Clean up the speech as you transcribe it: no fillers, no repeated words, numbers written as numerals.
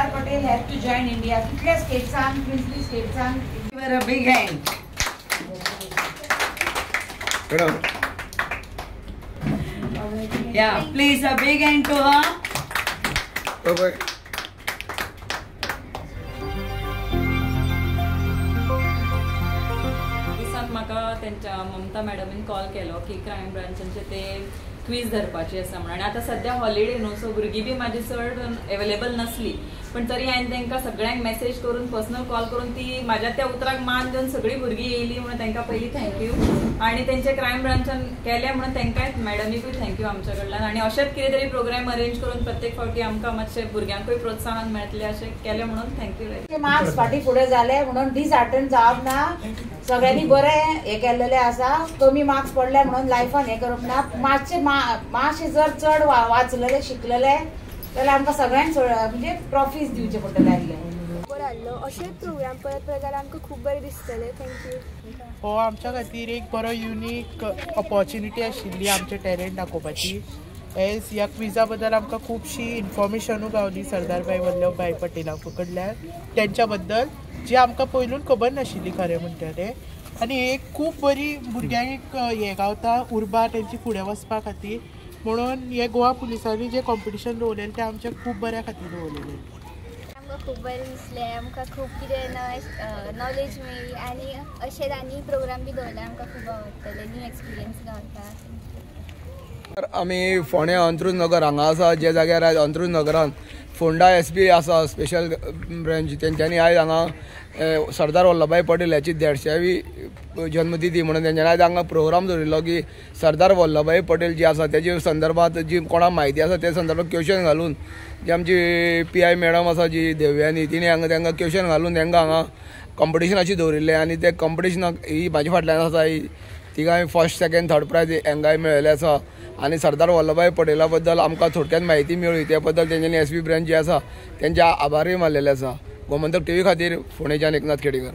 Sardar Patel have to join India. कितल्या स्टेट्सान, princely स्टेट्सान. A big hand. Yeah, please a big hand to her. Bye bye. दिसान म्हाका तेंच्या ममता मॅडमीन call केलो की crime ब्रांचांचे ते क्वीज धरपाची आसा म्हणून. आनी आतां सद्या हॉलिडे न्हू, सो भुरगीं बी म्हाजी चड एवेलेबल नासली, पण तरी हांवें तांकां सगळ्यांक मॅसेज करून पर्सनल कॉल करून ती म्हाज्या त्या उतराक मान दिवन सगळीं भुरगीं येयली म्हणून तांकां पयलीं thank you. आनी तेंचे क्रायम ब्रांचान केलें म्हणून तांकांय मॅडमीकूय thank you आमच्या कडल्यान. आनी अशेंच कितें तरी प्रोग्राम अरेंज करून प्रत्येक फावटी आमकां मातशें भुरग्यांकूय प्रोत्साहन मेळटलें अशें केलें म्हणून thank you. Marks फाटीं फुडें जाले म्हणून डिसहार्टन जावप ना, सगळ्यांनी बरें हें केल्लेलें आसा. कमी मार्क्स पडले म्हणून लायफान हें करप ना. मातशे मातशे जर चड वाचलेले शिकलेले जाल्यार आमकां सगळ्यांक म्हणजे ट्रॉफीज दिवचे पडटले आसले. बरो आहलो अशेंच प्रोग्राम परत परत जाल्यार आमकां खूब बरें दिसतलें. Thank you. हो आमच्या खातीर एक बरो युनीक ऑपॉर्च्युनिटी आशिल्ली आमचें टॅलंट दाखोवपाची. एज ह्या क्विजा बद्दल आमकां खुबशी इन्फॉर्मेशनूय गावली सरदारभाई वल्लभभाई पटेला कडल्यान, तेंच्या बद्दल जी आमकां पयलून खबर नाशिल्ली खरें म्हणटा तें. आनी एक खूब बरी भुरग्यांक एक हें गावता उर्बा तेंची फुडें वचपा खातीर, म्हणून हे गोवा पुलिसांनी जें कॉम्पिटिशन दवरलेलें तें आमच्या खूब बऱ्या खातीर दवरलेलें. आमकां खूब बरें दिसलें, आमकां खूब कितें नवें नॉलेज मेळ्ळी आनी अशेंच आनी प्रोग्राम बी दवरले आमकां खूब आवडटलें, न्यू एक्सपिरियन्स गावता. आमी फोंडें अंत्रुज नगर हांगा आसा, ज्या जाग्यार आयज अंत्रुज नगरान फोंडा एस पी आसा स्पेशल ब्रांच, तेंच्यांनी आयज हांगा सरदार वल्लभभाई पटेल ह्याची 150वी जन्मतिथी म्हणून तेंच्यांनी आयज हांगा प्रोग्राम दवरिल्लो की सरदार वल्लभभाई पटेल जी आसा तेजे संदर्भात जी कोणाक म्हायती आसा त्या संदर्भात क्वेश्चन घालून जी आमची PI madam आसा जी देवयानी, तिणें हांगा तांकां क्वेश्चन घालून तांकां हांगा कॉम्पिटिशनाची दवरिल्लें. आनी ते कॉम्पिटिशनाक ही म्हाज्या फाटल्यान आसा ही तिगांय फर्स्ट सेकेंड थर्ड प्रायज हांकांय मेळिल्लें आसा. आनी सरदार वल्लभभाई पटेला बद्दल आमकां थोडक्यात म्हायती मेळ्ळी त्या बद्दल तेंच्यांनी एस पी ब्रांच जी आसा तेंचे आभारूय मानलेले आसा. गोमंतक टीव्ही खातीर फोंडेच्यान एकनाथ खेडेकर.